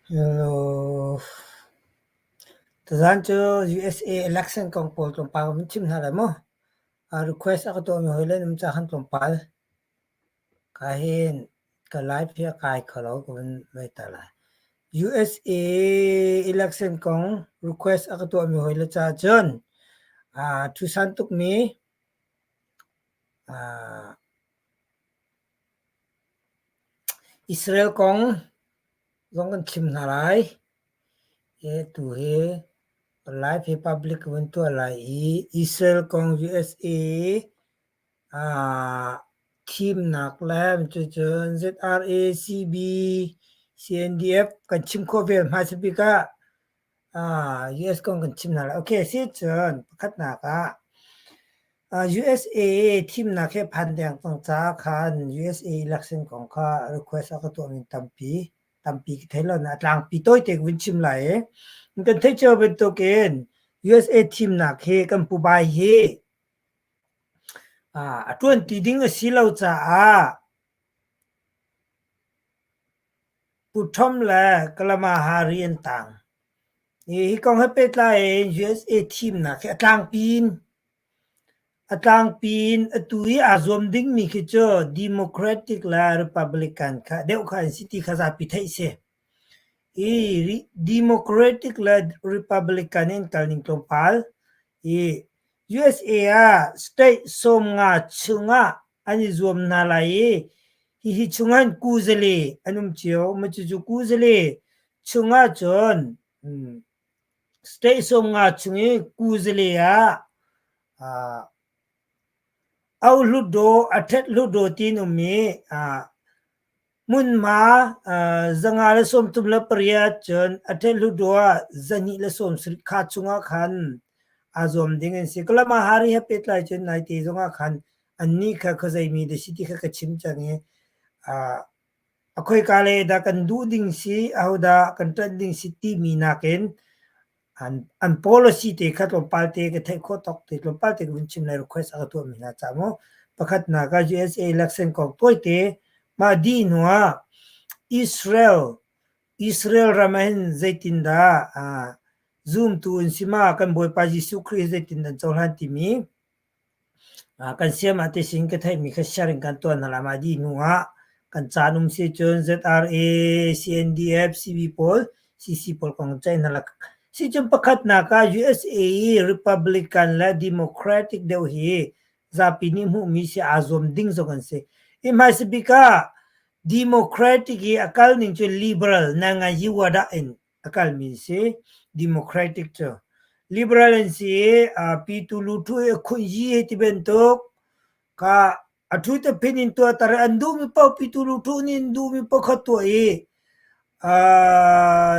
Hello. Tuzaan cu USA election kong pawl tlawmpal ka vun chim hna lai mu. Request a ka tuahmi hawi le nan um caah khan tlawmpal ka hin ka live hi a kai kho lo ka vun vei ta lai. USA election kong request a ka tuahmi hawi le caah cun ṭhusan tukmi Israel kong zong kan chim hna lai. Tu hi live hi public ka vun tuah lai i Israel kong USA thimnak le cucun ZRA, CB, CNDF kan chim khawh ve hmasa bik ah US kong kan chim hna lai. Okay, si cun pakhatnak ah USA thimnak he phan deng cang caah khan USA election kong kha request a ka tuahmi tampi tampi ka thei lo na a tlangpi tawite ka vun chim lai i. Kan theih cio bantukin USA thimnak hi kan pu Bai hi a ṭuanti ding a si lo caah Pu Trump le Kalama Hari an tang. Hi kong he pehtlai in USA thimnak hi a tlangpi in a tlangpi in atu i aa zuam dingmi khi cu Democratic le Republican kha deuh kha an si ti kha zapi theih si. Hi Democratic le Republican in kalning tlawmpal i USA ah state 50 chungah an i zuam hna lai i hihi chungah hin kuzale an um cio. Cucu kuzale chungah cun state 50 chung i kuzale ah auhlutdaw a ṭhet-hlutdaw tiin um i hmunhma 538 cun a ṭhet-hlutdaw ah 270 kha chungah khan aa zuam ding an si. Kalamahari he pehtlai cun naite zongah khan annih kha khuazeimi dah si ti kha ka chim cang i a khoika lei dah kan duh ding si, ahodah kan ṭanh ding si timi nakin an policy te kha tlawmpal te ka theih khawh tawk te tlawmpal te ka vun chim lai request a ka tuahmi hna ca mu. Pakhatnak ah USA election kong tawite mah dih hnu ah Israel Israel ram ah hin zeitindah zumtu an si ma kan Bawipa Jesuh Khrih zeitin an cohlan timi Kan siam ah tisin ka theihmi kha sharing kan tuah hna lai. Mah dih hnu ah kan caan um si cun ZRA, CNDF, CB pawl, CC pawl kong ceih hna lai. Sicun pakhatnak ah USA i Republican le Democratic deuh hi zapi nih hmuhmi si aa zuam ding zong an si. Hi hmaisa bik ah Democratic i a kal ning cu liberal nangan yiwadah in a kalmi an si. Democratic cu liberal an si i Pitu Luthu i Khunyi hei ti bantuk kha a thu te phin in tuahter i an duhmi paoh Pitu Luthu nih an duhmi paoh kha tuah i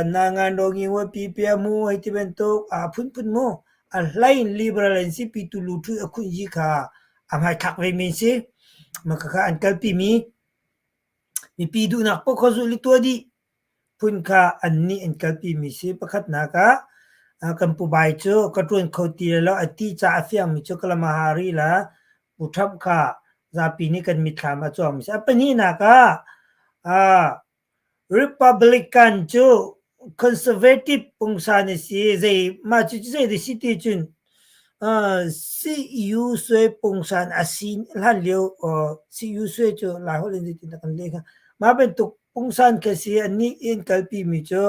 Nangan Rongi Ngwe Pi Pia mu hei ti bantuk a phunphun mu a hlei in liberal an si Pitu Luthu i Khunyi kha a hmaithlak vemi an si. Mah khakha an kalpimi mipi duhnak paoh kha zulh i tuah dih. Phun kha annih an kalpimi si. Pakhatnak ah kan pu Bai cu ka ṭuan kho ti lai lo a ti caah a fiangmi cu Kalamahari le Pu Trump kha zapi nih kan mitthlam a cuangmi si. A pahnihnak ah Republican cu conservative pungsan a si. Zei mah cucu zei dah si ti cun CU sui pungsan a si hlan lio CU sui cu Laiholh in zeitin dah kan leh hnga. Mah bantuk Pungsan khi a si. Annih in kalpimi cu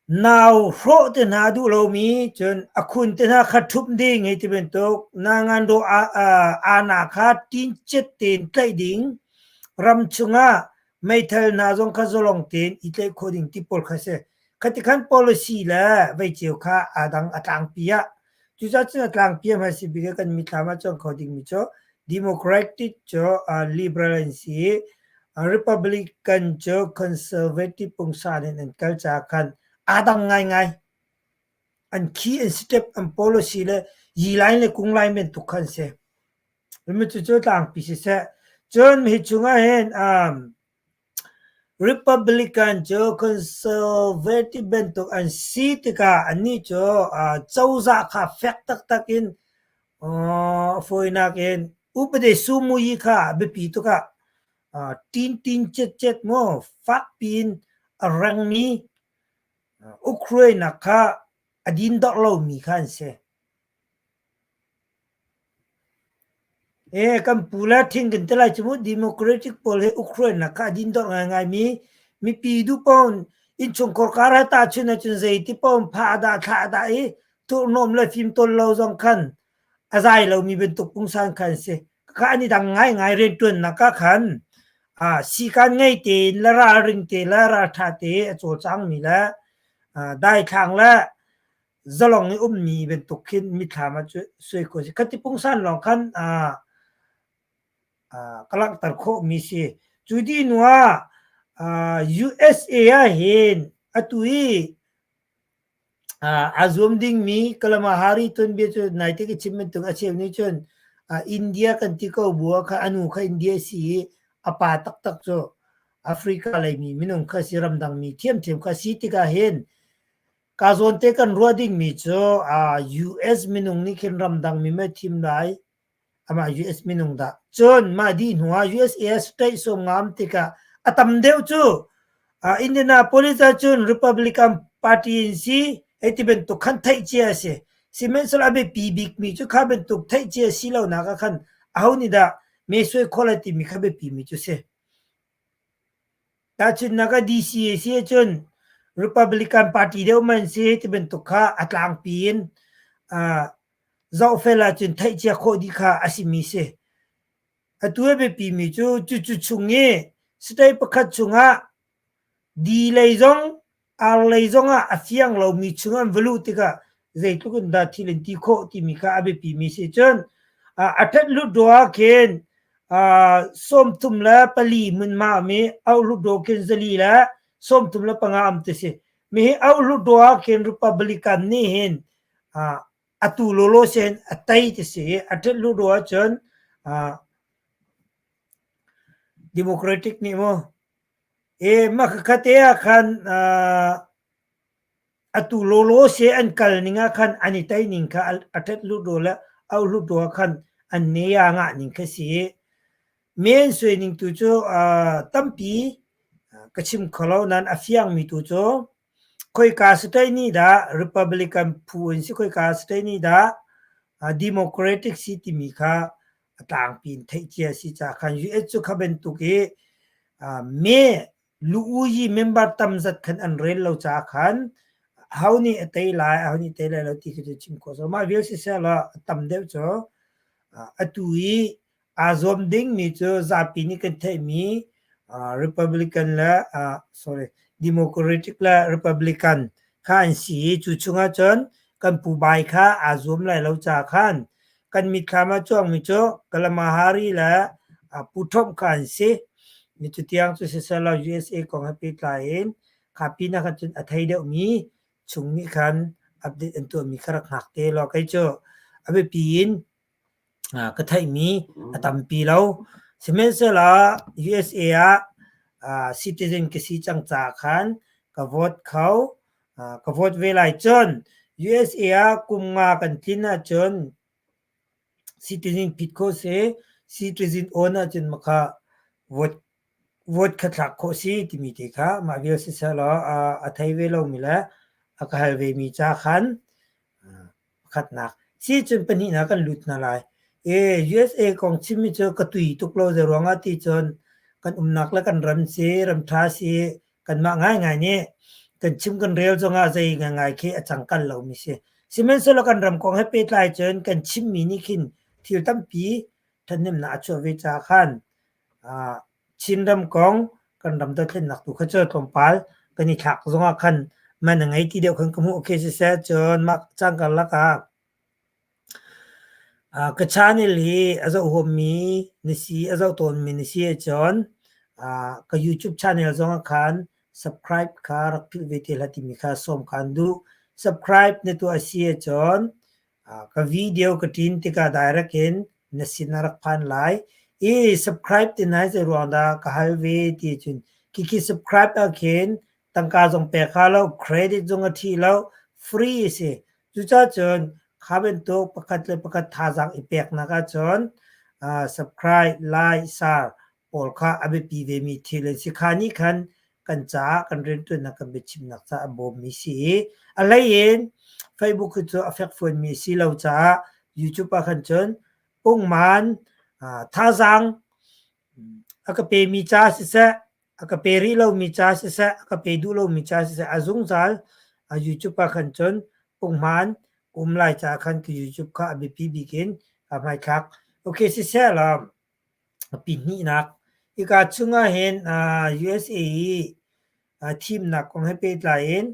nau hrawh te hna duh lomi cun a khun te hna kha ṭhumh ding hei ti bantuk nangan rawh aana kha ṭincet tein tlaih ding ram chungah meithal hna zong kha zalong tein i tlaih khawh ding ti pawl kha a si. Khati khan policy le veiceu kha aa dang a tlangpi ah Cucaah cun a tlangpi a hmasa bik ah kan mitthlam ah cuang kho dingmi cu Democratic cu liberal an si i Republican cu conservative pungsan in an kal caah khan aa dang ngaingai. An key an step an policy le yi line le kung line bantuk kha an si. Cucu tlangpi siseh. Cun hi chungah hin um, Republican cu conservative bantuk an si tikah annih cu cozah kha fek taktak in a fawinak in upadi sumuyi kha a biapi tuk ah. Tin cet cet maw fak piin a rengmi ukhruainak kha a dindorh lomi kha an si. Kan pu le thing kan ti lai cu mu Democratic pawl hi ukhruainak kha a dindorh ngaingaimi mipi duh paoh in innchungkhar kar he tahchunh ahcun zeiti paoh in phah dah thlah dah i thurhnawm le fimtawl lo zong khan a zai lomi bantuk pungsan kha an si. Kha an i dang ngaingai rianṭuannak ah khan sikan ngei tein le ralring te le ralṭha te a cawlcangmi le daithlang le zalong i ummi bantuk khin mithlam ah suai khawh a si. Khati pungsan lawng khan ka langhter khawhmi si. Cu dih hnu ah USA ah hin atu i Aa zuam dingmi Kalamahari tuanbia cu naite ka chim bantuk a cheu nih cun India kan ti ko bu ah khan a nu kha India a si i a pa taktak cu Africa leimi minung kha si ramdang mi thiamthiam kha si tikah hin ka zawn te kan ruah dingmi cu US minung nih khin ramdang mi mei thim lai amah US minung dah. Cun mah dih hnu ah USA state sawm ngam tikah a tam deuh cu Indianapolis ahcun Republican Party in si hei ti bantuk khan theih cia a si. Sihmanhsehlaw a biapi bikmi cu kha bantuk theih cia si lonak ah khan aho nih dah me suai khawh lai timi kha biapi mi cu si. Tahchunhnak ah DC a si ahcun Republican Party deuh man si ti bantuk kha a tlangpi in Zohfel ahcun theihcia khawh dih kha a simi si. Atu a biapimi cu cucu chung i state pakhat chungah di lei zong ar lei zongah a fiang lomi chung an va luh tikah zeitluk in dah thil in ti khawh timi kha a biapimi si. Cun a ṭhat lut ah khin 34 hmunhma um i auhlut khin 435 um ti si. Mihi auhlut ah khin Republican nih hin atu lawlaw sen a tei ti si i a ṭhet lu ahcun Democratic nih mu e mah khate ah khan atu lawlaw se an kal ning ah khan an i tei ning kha a ṭhet lu le au lu ah khan an ne ya ngah ning kha si i men sui ning tu cu tampi ka chim kho lo nan a fiang mi tu cu Khoika state nih dah Republican phu an si, khoika state nih dah Democratic si timi kha a tlangpi in theih cia a si caah khan US cu kha bantuk i me lu-uyi member tam zat khan an rel lo caah khan aho nih a tei lai, aho nih tei lai lo ti khi cu chim khawh a si lo. Mah vial siseh law a tam deuh cu atu i Aa zuam dingmi cu zapi nih kan theihmi Republican le sorry Democratic le Republican kha an si i cu chungah cun kan pu Bai kha aa zuam lai lo caah khan kan mitthlam ah cuangmi cu Kalamahari le Pu Trump kha an si. Cutiang cu siseh law USA kong he pehtlai in kha pinah khan cun a thei deuhmi chung nih khan update an tuahmi kha rak hngak te law kei cu a biapi in Ka theihmi a tampi lo. Sihmanhsehlaw USA ah citizen ka si cang caah khan ka vote kho. Ka vote ve lai cun USA ah kum nga kan tlin ahcun citizen phit khawh si. Citizen awn ahcun makha vote vote kha thlak khawh si timi te kha mah vial sisehlaw a thei ve lomi le a ka hal vemi ca khan Pakhatnak. Si cun pahnihnak kan lut hna lai. E, USA kong chimmi cu ka tui tuk lo zei ruangah ti cun kan umnak le kan ram si, ram ṭha si, kanmah ngaingai nih kan chim kan rel zongah zei ngaingai khi a cang kal lomi si. Sihmanhsehlaw kan ram kong he pehtlai cun kan chimmi nih khin thil tampi ṭhahnemnak a chuah ve caah khan Chinram kong kan ram dothlennak tu kha cu tlawmpal kan i thlak zongah khan man a ngei ti deuh khan ka hmuh. Okay siseh cun mah caan karlak ah ka channel hi a zoh huammi na si, a zoh tawnmi na si ahcun ka YouTube channel zongah khan subscribe kha rak philh ve te hlah timi kha sawm kaan duh. Subscribe na tuah a si ahcun Ka video ka ṭin tikah direct in na sin a rak phan lai i subscribe ti nai zei ruang dah ka hal ve ti cun khikhi subscribe ah khin tangka zong pek ha lo, credit zong a ṭhi lo, free a si. Cucaah cun kha bantuk pakhat le pakhat thazaang i peknak ahcun subscribe, like, share. pawl kha a biapi vemi thil an si. Kha nih khan kan caah kan rianṭuannak kan biachimnak caah a bawmmi si i a hlei in Facebook hi cu a fekfuanmi a si lo caah YouTube ah khan cun pungman thazaang a ka pemi ca siseh a ka pe rih lomi ca siseh a ka pe duh lomi ca siseh a zungzal a YouTube ah khan cun punghman um lai caah khan ka YouTube kha a biapi bik in ka hmaithlak. Okay siseh law Pihnihnak, hika chungah hin USA i thimnak kong he pehtlai in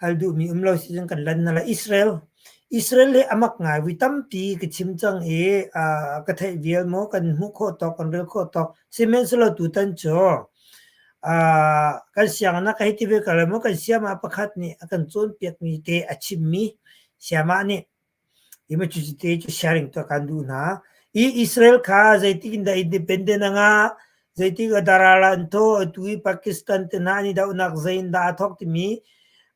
hal duhmi um lo si cun kan lan hna lai. Israel, Israel hi a mak ngai. Vui tampi ka chim cang i ka theih vial maw kan hmuh khawh tawk, kan rel khawh tawk. Sihmanhsehlaw tutan cu kan sianginn ah ka hei ti ve ko lai maw, kan sayama pakhat nih a kan cawnpiakmi te a chimmi sayama nih Cucu cu sharing tuah kan duh hna. I Israel kha zeitik in dah independent a ngah, zeitik ah dah ral an thawh, atu i Pakistan te hna an i dohnak zei in dah aa thawk timi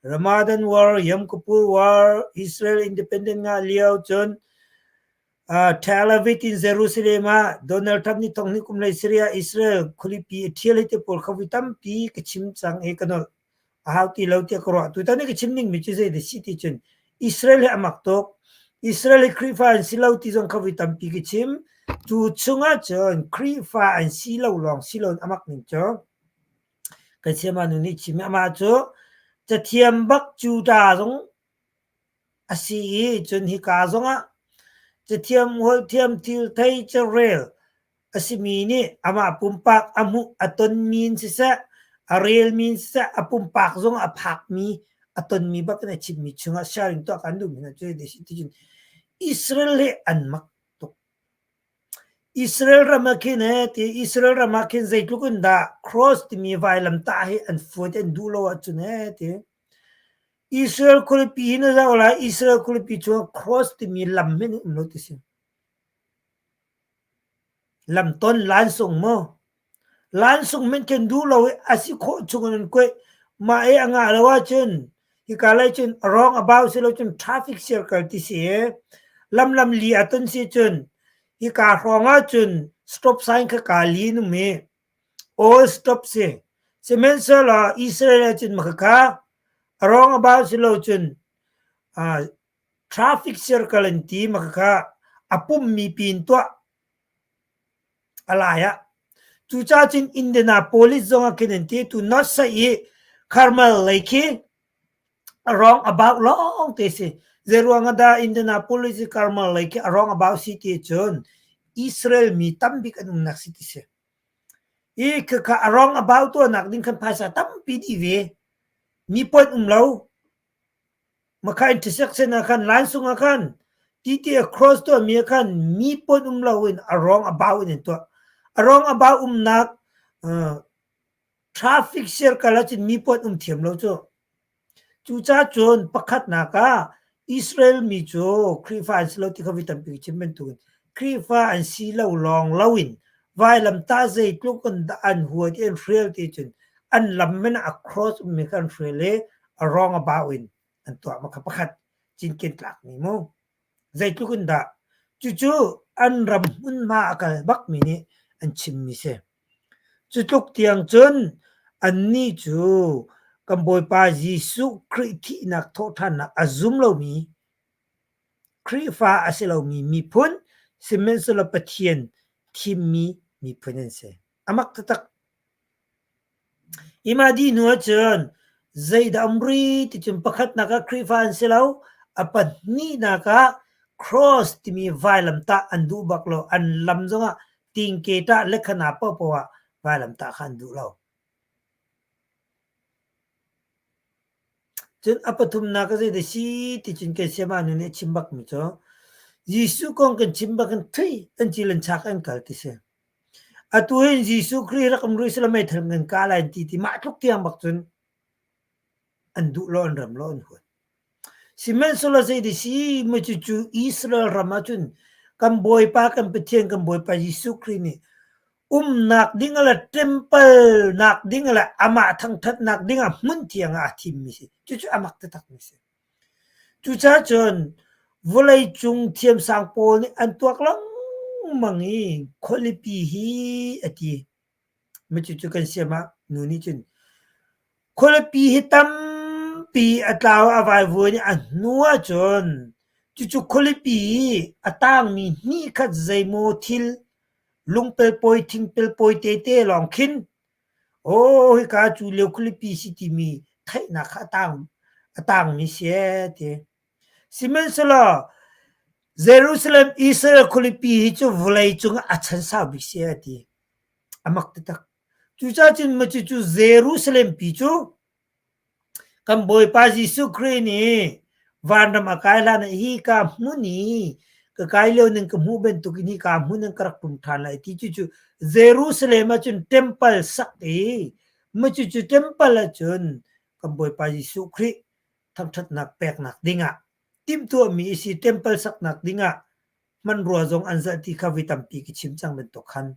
Ramadan War, Yom Kippur War, Israel independent ngah lio cun uh, Tel Aviv in Jerusalem ah Donald Trump nih thonghnih kum lei Syria Israel khualipi a ṭhial hi te pawl kha vui tampi ka chim cang i ka nolh. A hau ti lo tiah ka ruah. Tutan i ka chim dingmi cu zei dah si ti cun Israel hi a mak tuk. Israel hi Khrihfa an si lo ti zong kha voi tampi ka chim. Cu chungah cun Khrihfa an si lo lawng si loin a mak ning cu kan sayama nu nih chim i amah cu cathiam bak Judah zong a si i cun hika zongah cathiam, holhthiam, thil thei, carel a simi nih amah pumpak a hmuh a tonmi in siseh, a relmi in siseh, a pumpak zong a phakmi a tonmi bak in a chimmi chungah sharing tuah kan duhmi hna cu ticun Israel hi an mak tuk. Israel ram ah khin he ti Israel ram ah khin zeitluk in dah cross timi vailamtah hi an fuat an duh lo ahcun he ti Israel khualipi hi na zoh lai Israel khualipi chungah cross timi lam hin um lo ti si. Lamton lansung maw? Lansung hmanh khin duh lo i a si khawh chung in an kuaih. Mah i a ngah lo ahcun hika lei cun a wrong about si lo cun traffic circle ti si i lam lam li a ton si cun hika hrawng ahcun stop sign kha kaa li in um i all stop si. Sihmanhsehlaw Israel ahcun makhakha a wrong about si lo cun uh, Traffic circle an ti ma khakha a pummi pin tuah a lai ah. Cucaah cun Indianapolis zong ah khin an ti tu North side i Carmel lei khi a wrong about lawng te si. Zeiruang ah dah Indianapolis i Carmel lei khi a wrong about si ti cun Israel mi tambik an umnak si ti si. I khakha a wrong about tuahnak ding khan phaisa tampi dih ve. Mi poin um lo. Makha intersection ah khan line sung ah khan titi a cross tuahmi ah khan mi pon um loin a wrong about in an tuah. A wrong about umnak uh, traffic circle ahcun mi pon um thiam lo cu. Cucaah cun pakhatnak ah Israel mi cu Khrihfa an si lo ti kha vi tampi chim bantukin Khrihfa an si lo lawng loin vailamtah zeitluk in dah an huat i an hrial ti cun an lam men a cross ummi kha an hrial i a wrong about in an tuah ma kha pakhat cinken tlak mi mu zeitluk in dah cucu an ram hmunhma a kal bak mi nih an chim mi si cu tluk tiang cun annih cu kan Bawipa Jesuh Khrih thihnak thawhṭhannak a zum lomi Khrihfa a si lomi miphun sihmanhsehlaw Pathian thimmi miphun an si a mak taktak Hi dih hnu ahcun zeidah um rih ti cun pakhatnak ah Khrihfa an si lo, a pahnihnak ah cross timi vailamtah an duh bak lo. An lam zongah tingke-ṭah le khana paohpaoh ah vailamtah kha an duh lo. Cun a pathumnak ah zeidah si ti cun kan sayama nu nih a chim bakmi cu Jesuh kong kan chim bak in thui an cil an chak an kal ti si. Atu hin Jesuh Khrih rak um rih selaw meithal kan kah lai an ti ti mah tluk tiang bak cun an duh lo an ram lo an huat. Sihmanhsehlaw zei si maw cucu Israel ram ahcun kan Bawipa kan Pathian kan Bawipa Jesuh Khrih nih umnak ding le temple nak ding le amah thangthatnak ding ah hmun thiang ah a thimmi si. Cucu a mak taktakmi si. Cucaah cun vawleicung thiamsang pawl nih an tuak lengmang. lengmang i khualipi hi a ti. Cucu kan siam ah nu nih cun khualipi hi tampi a tlau a vaivuan i a hnu ahcun cucu khualipi i a tangmi hnihkhat zeimaw thil lungpelpawi thingpelpawi tete lawng khin aw hika cu lio khualipi si timi theihnak kha a tang a tangmi si ee ti. Sihmanhsehlaw Jerusalem Israel khualipi hi cu vawlei cung ah a chan sau bik si a ti. A mak taktak. Cucaah cun cucu Jerusalem pi cu kan Bawipa Jesuh Khrih nih vanram a kai hlan ah hika hmun i ka kai lio ning ka hmuh bantukin hika hmun in ka rak tum ṭhan lai ti cucu Jerusalem ah cun temple sak i cucu temple ah cun kan Bawipa Jesuh Khrih thangṭhatnak peknak dingah timhtuahmi a si temple saknak dingah hmanrua zong an zalh ti kha voi tampi ka chim cang bantuk khan.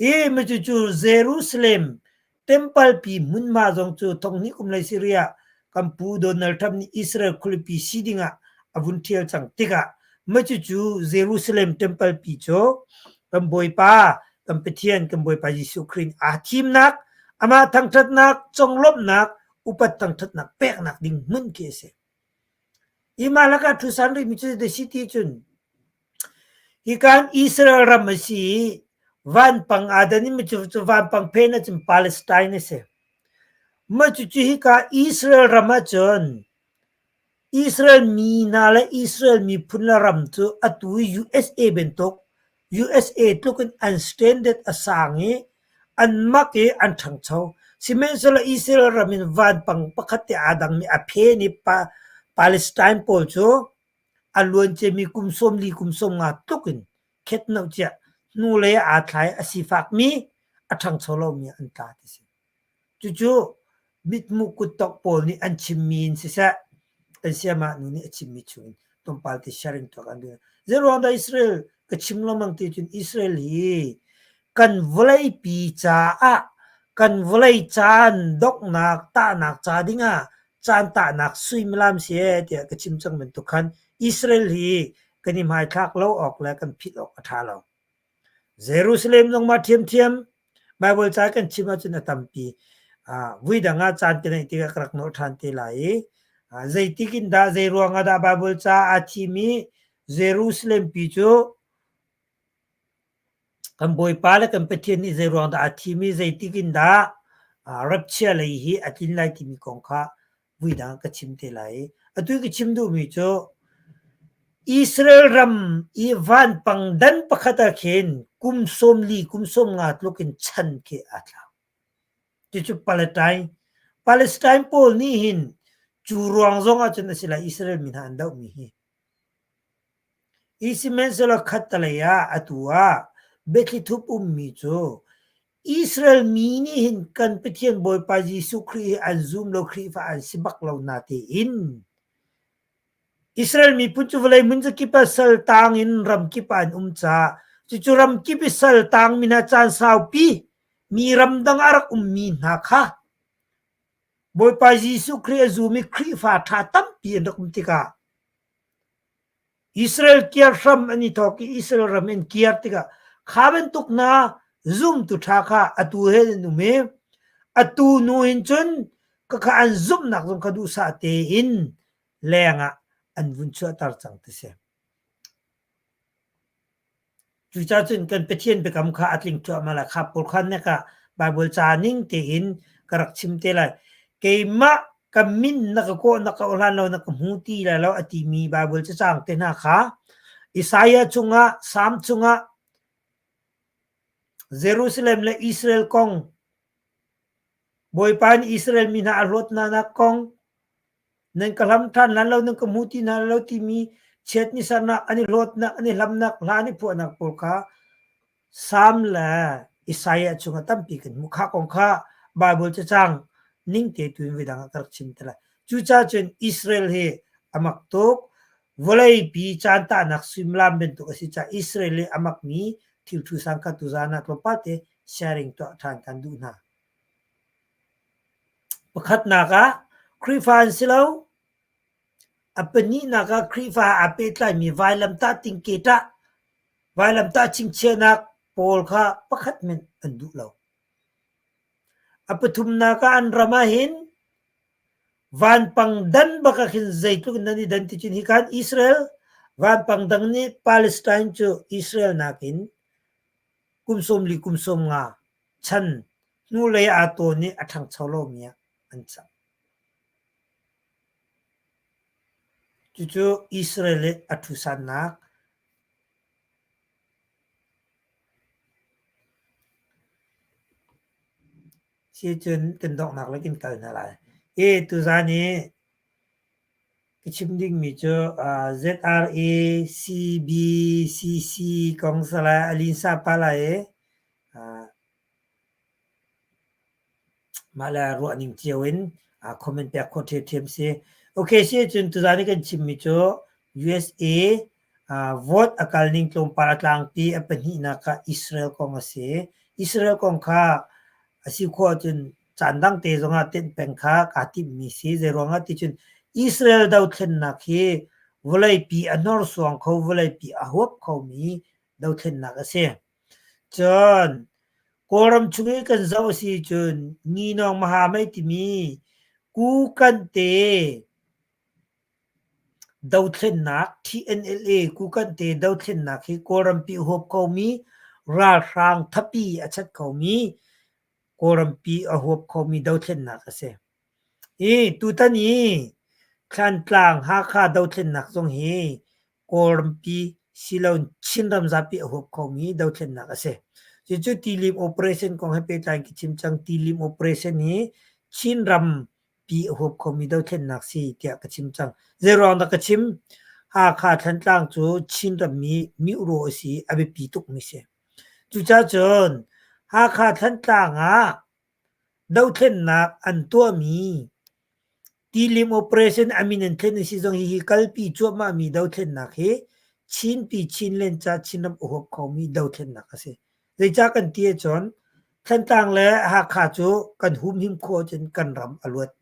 I cucu Jerusalem temple pi hmunhma zong cu thonghnih kum lei Syria kan pu Donald Trump nih Israel khualipi si dingah a vun ṭhial cang tikah cucu Jerusalem temple pi cu kan Bawipa kan Pathian kan Bawipa Jesuh Khrih aa thimnak amah thangṭhatnak conglawmhnak upat thangṭhatnak peknak ding hmun khi a si. Hi mah lakah ṭhusan rihmi cu the city cun hikan Israel ram a si i vanpang aa dan i cu vanpang phen ahcun Palestine a si. Mah cucu hika Israel ram ahcun Israel mi hna le Israel miphun le ram cu atu i USA bantuk USA tluk in an standard a sang i an mak i an ṭhangcho. Sihmanhsehlaw Israel ram in vanpang pakhat te aa dangmi a phen i Palestine pawl cu a luanciami kum 40 kum 50 tluk in khetno cia hnulei aa thlai a sifakmi a ṭhangcho lomi an tla ti si. Cucu mithmuh kuttongh pawl nih an chimmi in siseh, kan sayamah nu nih a chimmi chungin tlawmpal te sharing tuah kan duh. Zeiruang dah Israel ka chim lengmang ti cun Israel hi kan vawleipi caah kan vawlei caan donghnak tahnak ca dingah caan tahnak suimilam si ee tiah ka chim cang bantuk khan Israel hi kan i hmaithlak lo awk le kan philh awk a ṭha lo. Jerusalem zong mah ṭhiamṭhiam Baibal ca kan chim ahcun a tampi. Vui dang ah caan ka neih tikah ka rak nolh ṭhan te lai i zeitik in dah zei ruang ah dah Baibal ca aa thim i Jerusalem pi cu kan Bawipa le kan Pathian nih zei ruang dah aa thim i zeitik in dah rapchia lei hi a tlin lai timi kong kha vui dang ka chim te lai i atu ka chim duhmi cu Israel ram i vanpang dan pakhat ah khin kum 40 kum 50 tluk in chan khi aa thlau. Cucu Palestine Palestine pawl nih hin cu ruang zong ah cun a si lai Israel mi hna an dohmi hi. Sihmanhsehlaw khattelei ah atu ah biathli thup ummi cu Israel mi nih hin kan Pathian Bawipa Jesuh Khrih hi an zum lo, Khrihfa an si bak lo natein Israel miphun cu vawlei hmun zakip ah saltang in ramkip ah an um caah cucu ramkip i saltang mi hna caan saupi mi ramdang ah a rak ummi hna kha Bawipa Jesuh Khrih a zum i Khrihfa ṭha tampi an rak um tikah Israel kiar hram an i thawk i Israel ram in kiar tikah kha bantuk hna zumtu ṭha kha atu he an um i atu hnu hin cun khakha an zumhnak zong kha duhsah tein lengah an vun chuahter cang ti si. Cucaah cun kan Pathian biakam kha a tling cuahmah lai. Kha pawl kha nek ah Baibal ca ning tein ka rak chim te lai. Keimah ka min na ka kawh na ka hlan lo na ka hmu ti lai lo a timi Baibal cacang te hna kha Isaiah chungah Salm chungah Jerusalem le Israel kong Bawipa nih Israel mi hna a hlawt hna nak kong Nan ka hlam ṭhan lan lo, nan ka hmu ti hna lo timi chiat ni sernak, an i hlawtnak, an i hlamnak, hla an i phuahnak pawl kha Salm le Isaiah chungah tampi kan hmuh. Kha kong kha Baibal cacang ning te tu in voidang ah ka rak chim te lai. Cucaah cun Israel hi a mak tuk. Vawleipi caan tahnak suimilam bantuk a si caah Israel hi a makmi thil thu sang kha tuzaan ah tlawmpal te sharing tuah ṭhan kan duh hna. Pakhatnak ah Khrihfa an si lo. A pahnihnak ah Khrihfa aa pehtlaimi vailamtah tingke ṭah. Vailamtah chingchiahnak pawl kha pakhat hmanh an duh lo. A pathumnak ah an ram ah hin vanpang dan bak ah khin zeitluk in nan i dan ti cun hi kan Israel vanpang dang nih Palestine cu Israel nakin kum 40 kum 50 chan hnulei aa tawn i a ṭhangcho lomi ah an cang. Cucu Israel i a ṭhusannak si cun kan donghnak lei kan kal hna lai. Hi tuzaan i ka chim dingmi cu ZRA CBCC kong si lai a linsa pah lai i Mah le ruahning cio in comment pek khawh ṭhiamṭhiam si. Okay si ahcun tuzaan i kan chimmi cu USA vote a kal ning tlawmpal a tlangpi a pahnihnak ah Israel kong a si. Israel kong kha a si khawh ahcun caan dang te zongah tenh peng kha kaa timhmi si. Zeiruangah ti cun Israel dothlennak hi vawleipi a hnorsuang kho, vawleipi a huap khomi dothlennak a si. Cun Kawlram chung i kan zoh a si cun Nginawng Mahamei timi Kukante dothlennak TNLA Kukante dothlennak hi Kawlrampi a huap khomi ralhrang thapi a chat khomi Kawlrampi a huap khomi dothlennak a si. Hi tutan i Thlantlang Hakha dothlennak zong hi Kawlrampi siloin Chinram zapi a huap khomi dothlennak a si. Cucu tilim operation kong he pehtlai in ka chim cang. Tilim operation hi Chinram pi a huap khomi dothlennak si tiah ka chim cang. Zeiruang dah ka chim? Hakha Thlantlang cu Chinram mi miuro a si i a biapi tukmi si. Cucaah cun Hakha Thlantlang ah Dothlennak an tuahmi tilim operation a min an thlen a si zong hihi kalpi cuahmahmi dothlennak hi Chinpi Chinland ca Chinram a huap khomi dothlennak a si. Zeicah kan ti ahcun Thantlang le Hakha cu kan humhim khawh ahcun kan ram a luat.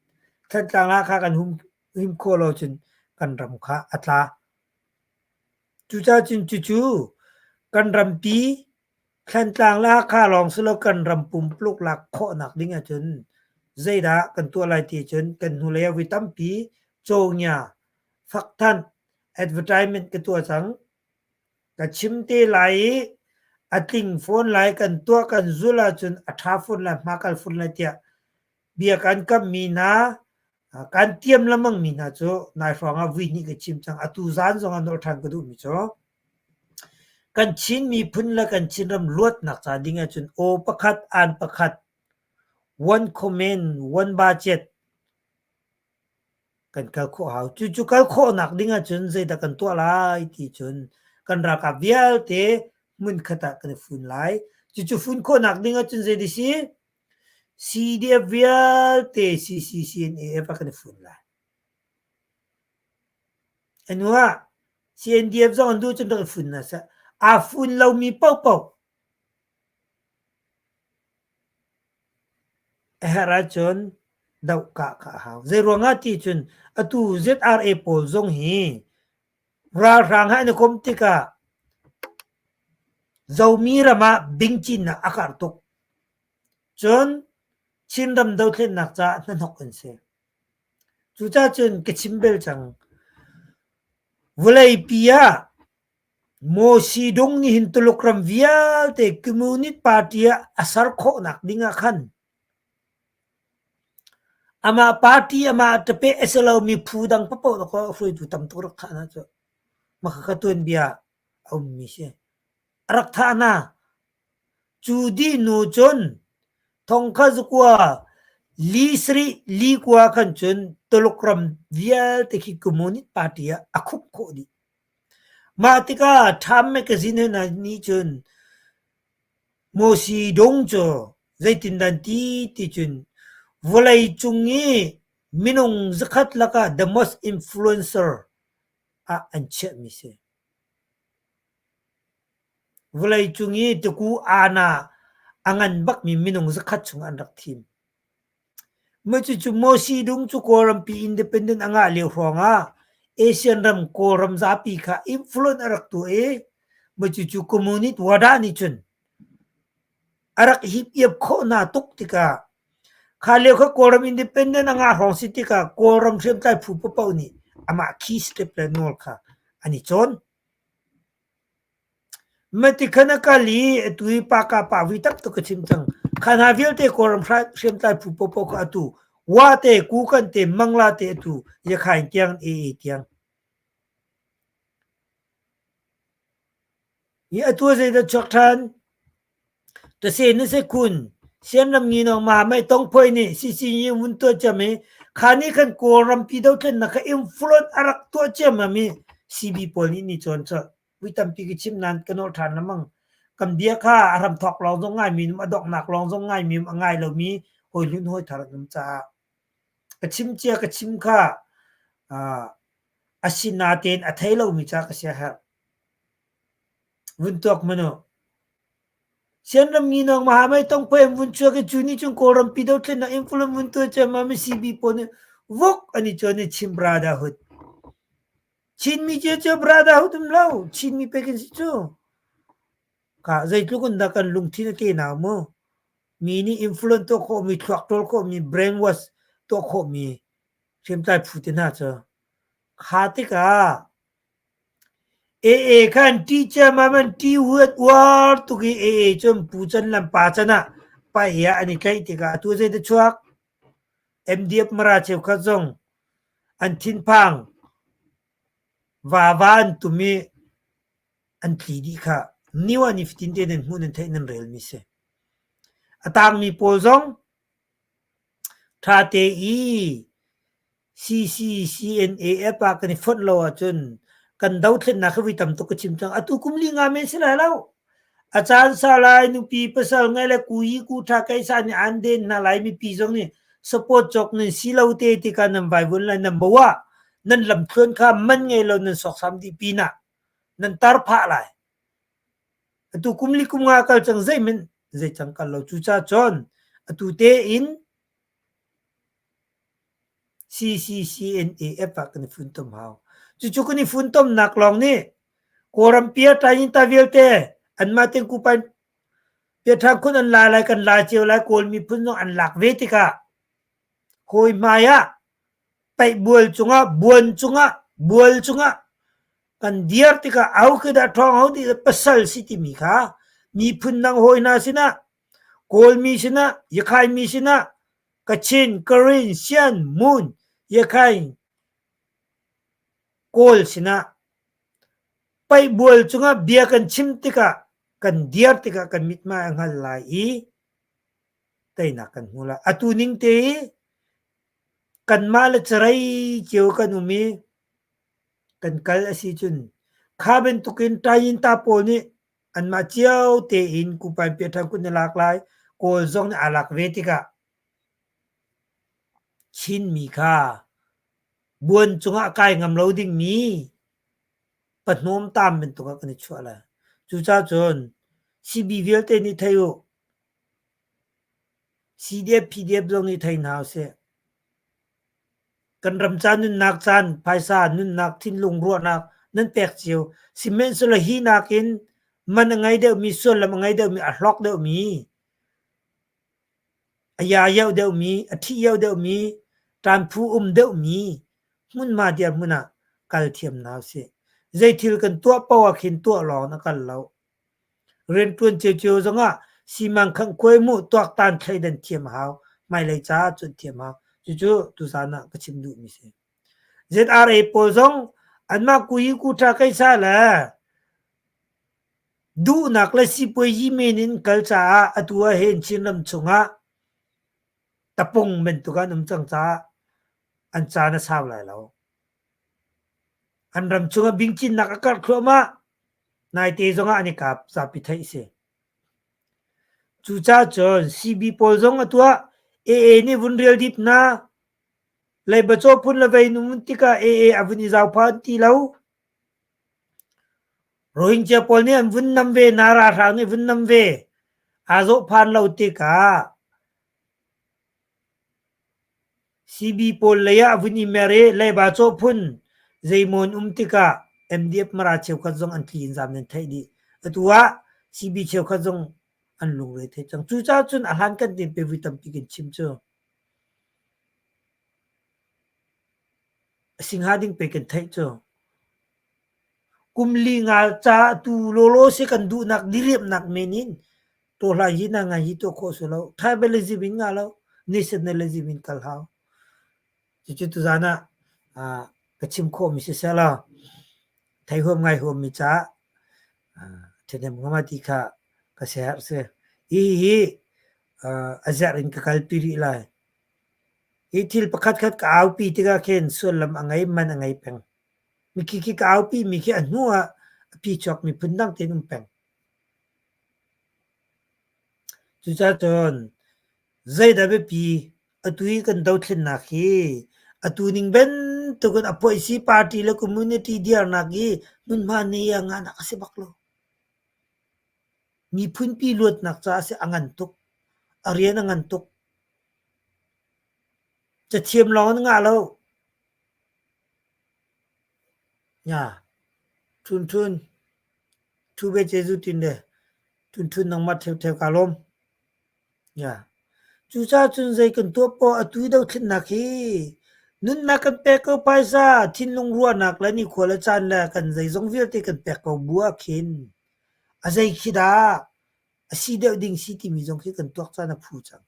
Thantlang le Hakha kan humhim khawh lo cun kan ram kha a tla. Cucaah cun cucu kan rampi Thlantlang le Hakha lawng si lo kan ram pumpuluk lak khawhnak ding ahcun zeidah kan tuah lai ti cun kan hnulei ah voi tampi cawngia fakthanh advertisement ka tuah cang. Ka chim te lai i a tling fawn lai kan tuah kan zulh ahcun a ṭha fawn lai hmakal fawn lai tiah bia kan kammi hna kan tiam lengmangmi hna cu nai hrawng ah vui hnih ka chim cang. Atu zan zong ah nolh ṭhan ka duhmi cu Kan Chin miphun le kan Chinram luatnak ca ding ahcun aw pakhat, aan pakhat, one comment, one budget kan kal khawh hau. Cucu kal khawhnak ding ahcun zeidah kan tuah lai ti cun kan ralkap vialte hmunkhat ah kan i fun lai. Cucu fun khawhnak ding ahcun zei si? CDF vialte CCCNAF ah kan i fun lai. A hnu ah CNDF zong an duh cun rak i fun hna seh. Aa fun lomi paohpaoh a herh ahcun dohkah kha a hau. Zeiruangah ti cun atu ZRA pawl zong hi ralhrang he an i komh tikah Zomi ram ah bingcinnak a karh tuk. Cun Chinram dothlennak caah hnahnok an si. Cucaah cun ka chim bel cang. Vawleipi ah Mawsidung nih hin Tuluk ram vialte Communist Party ah a ser khawhnak ding ah khan amah party amah tapeh a si lomi phu dang paoh kaw hruaitu tam tuk rak thah hna cu. Mah khakha tuanbia a ummi si. A rak thah hna. Cu dih hnu cun thongkha zakua li sarih li kua khan cun Tuluk ram vialte khi Communist Party ah a khumh khawh dih. Mah tikah Time Magazine hna nih cun Mosi Dong cu zeitindah an ti ti cun vawleicung i minung zakhat lakah the most influencer ah an chiahmi si. Vawleicung i tuku aana a ngan bakmi minung zakhat chung an rak thim. Mah cucu Mosi Dung cu Kawlrampi independent a ngah lio hrawng ah Asian ram Kawlram zapi kha influence a rak tuah i Ma cucu communist wada nih cun a rak hip iap khawh hna tuk tikah kha lio kha Kawlram independent a ngah hrawng si tikah Kawlram hriamtlai phu paohpaoh nih amah key step le nawl kha an i cawn. Mati khan a kal i atu hi pa ka pa vui tam tuk ka chim cang. Kha hna vialte Kawlram hriamtlai phu paohpaoh kha atu Wa te, Kukan te, Mangla te atu Yakhain tiang AA tiang. Hi atu zeidah chuak ṭhan? Tase na se kun. Sianram nginawng ma mai tong phoi nih CCU vun tuah ciam i kha nih khan Kawlram pi dothlennak kha influence a rak tuah ciam mi CB pawl nih ni cawn colh. Vui tampi ka chim nain ka nolh ṭhan lengmang. Kan bia kha a hramthawk lawng zong ngaimi um, a donghnak lawng zong ngaimi um, a ngai lomi hawi hlun hawi thar an um caah ka chim cia ka chim kha uh, a sinatein a thei lomi ca ka siaherh. Vun tuak hmanh u. Sianram nginawng mahamai tong phaim vun chuak i cu nih cun Kawlram pi dothlennak influence vun tuah ciammam i CB pawl nih vuk an i cawn i Chin Brotherhood. Chinmi cio cio brotherhood um lo. Chinmi pek in si cu. Ka zeitluk in dah kan lungthin a te nau mu. Mi nih influence tuah khawhmi, thluak ṭawl khawhmi, brainwash tuah khawhmi hriamtlai phu te hna cu. Kha tikah AA khan ṭih ciammam an ṭih huat uar tuk i AA cun pu can lam pa can ah paih ah an i tlaih tikah atu zeidah chuak? MDF Mara cheukhat zong an thinphang vava an tum i an tli dih kha new ah nifatin te nan hmuh nan theih nan relmi si. A tangmi pawl zong ṭhate i CCCNAF ah kan i fonh lo ahcun kan dothlennak hi voi tam tuk ka chim cang. Atu kum li nga men si lai lo. A caan sa lai nupi pasal ngai le ku yi ku tha kaisa nih an den hna lai mipi zong nih support cawk nan si lo te tikah nan vaivuan lai nan bo ah nan lamthluan kha man ngei lo nan sawksam dih pinah nan tar phah lai. Atu kum li kum nga kal cang zeihmanh zei cang kal lo. Cucaah cun atu tein CCCNAF ah kan i funtom hau. Cucu kan i funtomnak lawng nih Kawlram pia ṭainta vialte anmah ten kupan piaṭha khun an la lai kan la cio lai Kawl miphun zong an lak ve tikah hawi hmai ah paihbual cungah buan cungah bual cungah kan dir tikah au khi dah ṭhawng ho ti pasal si timi kha miphun dang hawi hna sinah Kawlmi sinah Yakhaimi sinah Kachin, Karen, Sian, Mun, Yakhain, Kawl sinah paihbual cungah bia kan chim tikah kan dir tikah kan mithmai a hngal lai i teinak kan hmu lai. Atu ning te i kanmah le carei cio kan um i kan kal a si cun kha bantukin ṭayinta pawl nih anmah cio tein kupain piaṭhan kun na lak lai Kawl zong nih aa lak ve tikah Chinmi kha buan cungah kai ngam lo dingmi pahnawmtam bantuk ah kan i chuah lai. Cucaah cun CB vialte nih thei u. CDF, PDF zong nih thei hna usih. Kan ram ca nunnak caan, phaisa, nunnak, thinlung, ruahnak nan pek cio. Sihmanhsehlaw hi nakin man a ngei deuhmi, sullam a ngei deuhmi, a hlawk deuhmi, a yayauh deuhmi, a ṭhihyoh deuhmi, ṭanphu um deuhmi hmunhma dirhmun ah kal thiam hna usih. Zeithil kan tuah paoh ah khin tuah lawng in a kal lo. Rianṭuan ciocio zongah simang khangh mu tuaktan thleidan thiam a hau. Hmailei caah cun thiam a hau. Cucu tuzaan ah ka chim duhmi si. ZRA pawl zong anmah kuyi kuṭha keisa le duhnak le sipuazi men in kal caah atu ah hin Chinram chungah tapung bantuk an um cang caah an caan a sau lai lo. An ram chungah bingcinnak a karh thluahmah. Naite zongah an i kap zapi theih a si. Cucaah cun CB pawl zong atu ah AA nih vun rial dip hna. Leiba caw phun le vei num tikah AA a vun i zau pha an ti lo. Rohingya pawl nih an vun nam ve hna, ralhrang nih vun nam ve. Aa zawh phan lo tikah CB pawl lei ah a vun i mer i leiba cawh phun zeimaw an um tikah MDF Mara cheukhat zong an tli in zam nan theih dih. Atu ah CB cheukhat zong an lungre thei cang. Cucaah cun a hlan kan tin pe vui tampi kan chim cu. A si hnga ding pei kan theih cu. Kum li nga ca tu lawlaw si kan duhnak diriamnak men in tawhlan hi na ngai hi tuah khawh si lo. Tribalism in nga lo, nationalism in kal hau. Cucu tuzan ah ka chim khawhmi siseh law thei huam ngai huammi caah ṭhahnem ngam ti kha ka siaherh si. Hihi a zerh in ka kalpi rih lai. Hi thil pakhatkhat ka aupi tikah khin sullam a ngei, man a ngei peng. Mikhi khi ka aupi mi khi a hnu ah a phichuak mi phundang tein um peng. Cucaah cun zeidah biapi atu i kan dothlennak hi atu ning bantuk in a puaisi party le community dirnak hi hmunhma nei ah ngahnak a si bak lo. Miphunpi luatnak caah a si a ngan tuk. A rian a ngan tuk. Cathiam lawng an ngah lo. Nya, ṭhun ṭhun, ṭhu ve Jezu tin le ṭhun ṭhun nangmah ṭheuṭheu kaa lawm. Nya, cucaah cun zei kan tuah poah atu i dothlennak hi nunnak kan pek ko phaisa, thinlung ruahnak le nikhua le caan le kan zeizong vialte kan pek ko bu ah khin a zei khi dah a si deuh ding si timi zong khi kan tuak caan a phu cang.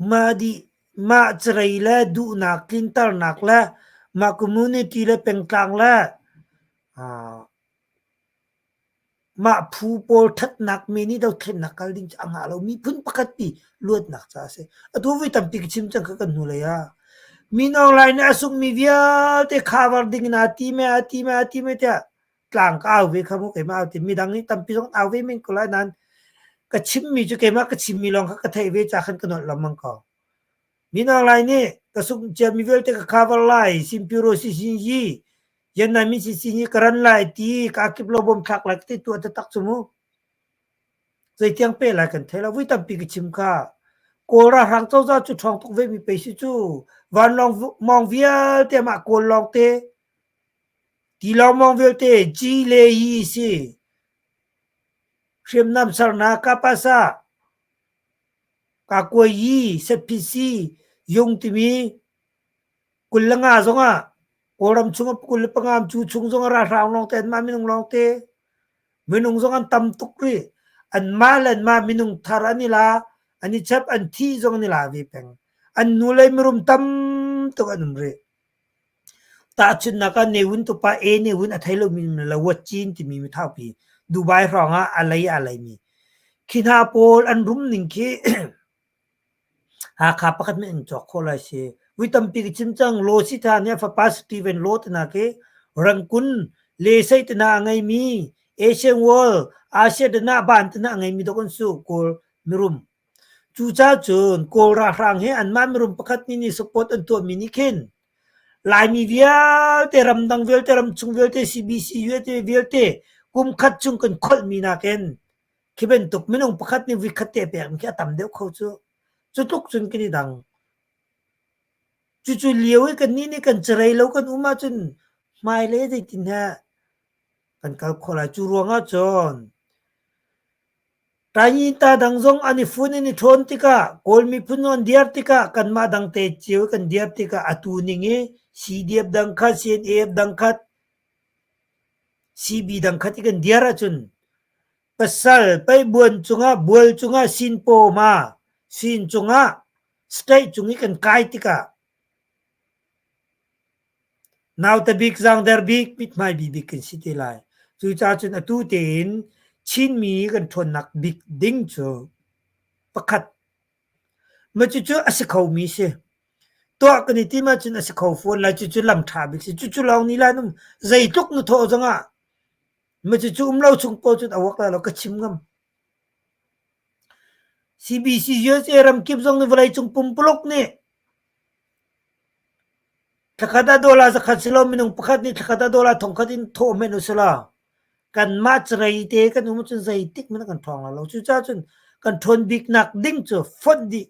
Mah dih, mah carei le duhnak tlinternak le mah community le pengtlang le mah phu pawl ṭhatnak men i dothlennak kal ding cu a ngah lo. Miphun pakhat pi luatnak caah a si. Atu voi tampi ka chim cang kha kan hnulei ah. Min Aung Hlaing nih a sunghmi vialte cover ding in aa tim e, aa tim e, aa tim e tiah tlang ka au ve kha mu keimah au ti midang nih tampi zong au ve men ko lai nain ka chimmi cu keimah ka chimmi lawng kha ka theih ve ca khan ka nolh lengmang ko. Min Aung Hlaing nih ka sungh ciami vialte ka cover lai simpiro si sin yi yan nai min si sin yi ka ran lai ti ka kip lo bom thlak lai ka ti tuah taktak cu mu. Zeitiang pe lai kan thei lo vui tampi ka chim kha. Kawl ralhrang cozah cu ṭhawng tuk ve mi pei si cu vanlawng mawng vialte mah kawl lawng te Tilawng mawng vialte ci le yi si. Hriamnam sernak kapasa kakuayi setphisi yung timi 25 zongah Kawlram chung 25 cu chung zongah ralhrang lawngte anmah minung lawngte minung zong an tam tuk rih. Anmah le anmah minung thar an i la, an i chap, an thi zong an i la ve peng. An nu le mirum tam tuk an um rih. Tahchunhnak ah Ne Win tupa A Ne Win a thei lomi Lawat Cin timi mithaupi Dubai hrawng ah a lei aa leimi. Khi hna pawl an rum ning khi Hakha pakhat men in cawk khawh lai si. Vui tampi ka chim cang Law Sitha nih a fapa Steven Law tina khi Rangkun Lesei tina a ngeimi Asian World Asia tina ban tina a ngeimi dok an su Kawl mirum. Cucaah cun Kawl ralhrang hi anmah mirum pakhat nih nih support an tuahmi nih khin Laimi vialte, ramdang vialte, ramchung vialte, CBC vialte vialte kum khat chung kan kholhmi nakin khi bantuk minung pakhat nih voi khat te pekmi khi a tam deuh kho cu. Cu tluk cun kan i dang. Cucu lio i kannih nih kan carei lo kan um ahcun hmailei zeitin heh kan kal khawh lai. Cu ruangah cun Taingyinta dang zong an i fun in i ṭhawn tikah Kawl miphun an diar tikah kanmah dangte cio kan diar tikah atu ning i CDF dang khat, CNAF dang khat, CB dang khat i kan diar ahcun pasal paihbuan cungah bual cungah sinpaw ma sin cungah state cung i kan kai tikah Nauta bik, zaangder bik, mithmai bi bik kan si te lai. Cucaah cun atu tein Chinmi kan ṭhawnnak bik ding cu pakhat mah cucu a si khomi si. Tuah kan i tim ahcun a si kho fawn lai. Cucu lam ṭha bik si. Cucu lawng nih lai num zeitluk na thawh zongah mah cucu um lo chung paoh cun a uak lai lo ka chim ngam. CBC USA ramkip zong nih vawleicung pumpuluk nih Thlakhat ah dollar zakhat si lo minung pakhat nih thlakhat ah dollar thongkhat in thawh hmenh u sila kanmah carei te kan um ahcun zeitik hmanh kan ṭhawng lai lo. Cucaah cun kan ṭhawn biknak ding cu fonh dih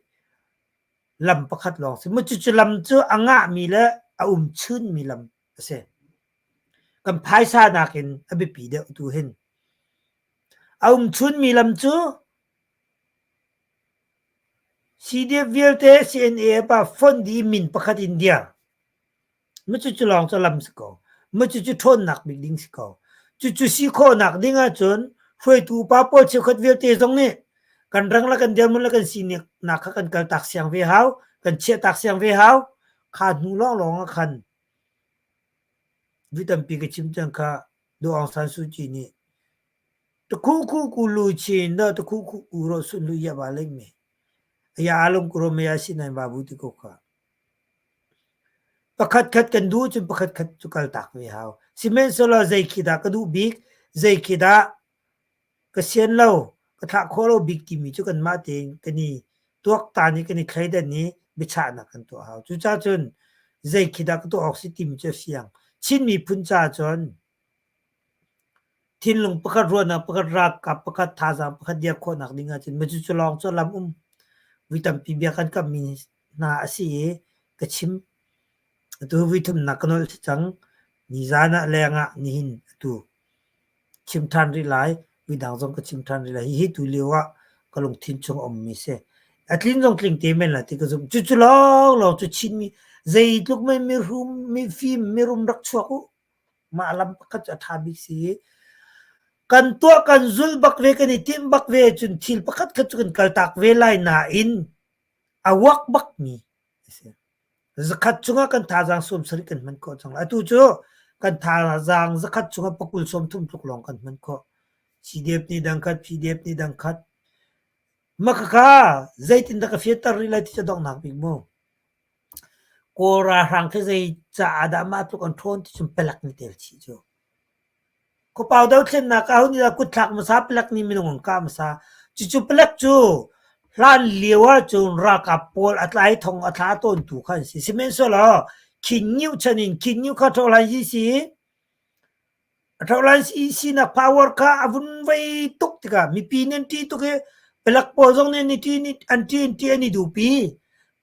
lam pakhat lawng si. Cucu lam cu a ngahmi le a um chunmi lam a si. Kan phaisa nakin a biapi deuh tu hin. A um chunmi lam cu CDF vialte CNA pa fonh dih i min pakhat in dir. Cucu lawng cu lam si ko. Cucu ṭhawnnak bik ding si ko. Cucu si khawhnak ding ahcun hruaitu upa pawl cheukhat vialte zong nih kan rang le kan dirhmun le kan sinak kha kan kaltak siang ve hau, kan chiahtak siang ve hau. Kha hnu lawnglawng ah khan vi tampi ka chim cang kha Daw Aung San Suu Kyi nih Takhu khu ku lu chin da takhu khu ku ro sun lu ya ba leng me. Aya alung ku ro me ya si nai ba bu ti ko kha. Pakhat khat kan duh cun pakhat khat cu kal tak ve hau. Sihmanhsehlaw zei khi dah ka duh bik, zei khi dah ka sian lo, ka thlah khawh lo bik timi cu kanmah tein kan i tuaktan i kan i thleidan i biachahnak kan tuah hau. Cucaah cun zei khi dah ka tuah awk si timi cu a fiang. Chin miphun caah cun thinlung pakhat, ruahnak pakhat, ralkap pakhat, thazaang pakhat dir khawhnak ding ahcun cucu lawng cu lam um. Vui tampi bia kan kammi hna a si i ka chim. Atu vui thumnak ka nolh si cang. Nizan ah leng ah nihin atu chim ṭhan rih lai. Midang zong ka chim ṭhan rih lai. Hihi tu lio ah ka lungthin chung a ummi si. A tlin zong tling te men lai ti ka zumh. Cucu lawnglawng cu Chinmi zeitluk mei mirum, mifim, mirum rak chuak u. Mah lam pakhat cu a ṭha bik si. Kan tuah kan zulh bak ve, kan i timh bak ve cun thil pakhat khat cu kan kaltak ve lai nain a uak bakmi a si. Zakhat cungah kan thazaang 70 kan hman khawh cang. Atu cu kan thazaang zakhat cungah pakul 30 tluk lawng kan hman khawh. CDF nih dangkhat, PDF nih dangkhat. Makhakha zeitindah ka fianter rih lai ti cu donghnak bik mu. Kawl ralhrang khi zei caah dah mah tluk an ṭhawn ti cun palek nih tel chih cu. Khuapau dothlennak ah hun i kutthlak hmasa palek nih minung an kah hmasa. Cucu palek cu hlan lio ahcun ralkap pawl a tlai thong a thla tawntu kha an si. Sihmanhsehlaw Khin Nyuh chan in Khin Nyuh kha ṭhohlan hi si a ṭhohlan sinak power kha a vun vei tuk tikah mipi nih an ṭih tuk i palek pawl zong nih an i ṭih an ṭih an ṭih an i duhpi.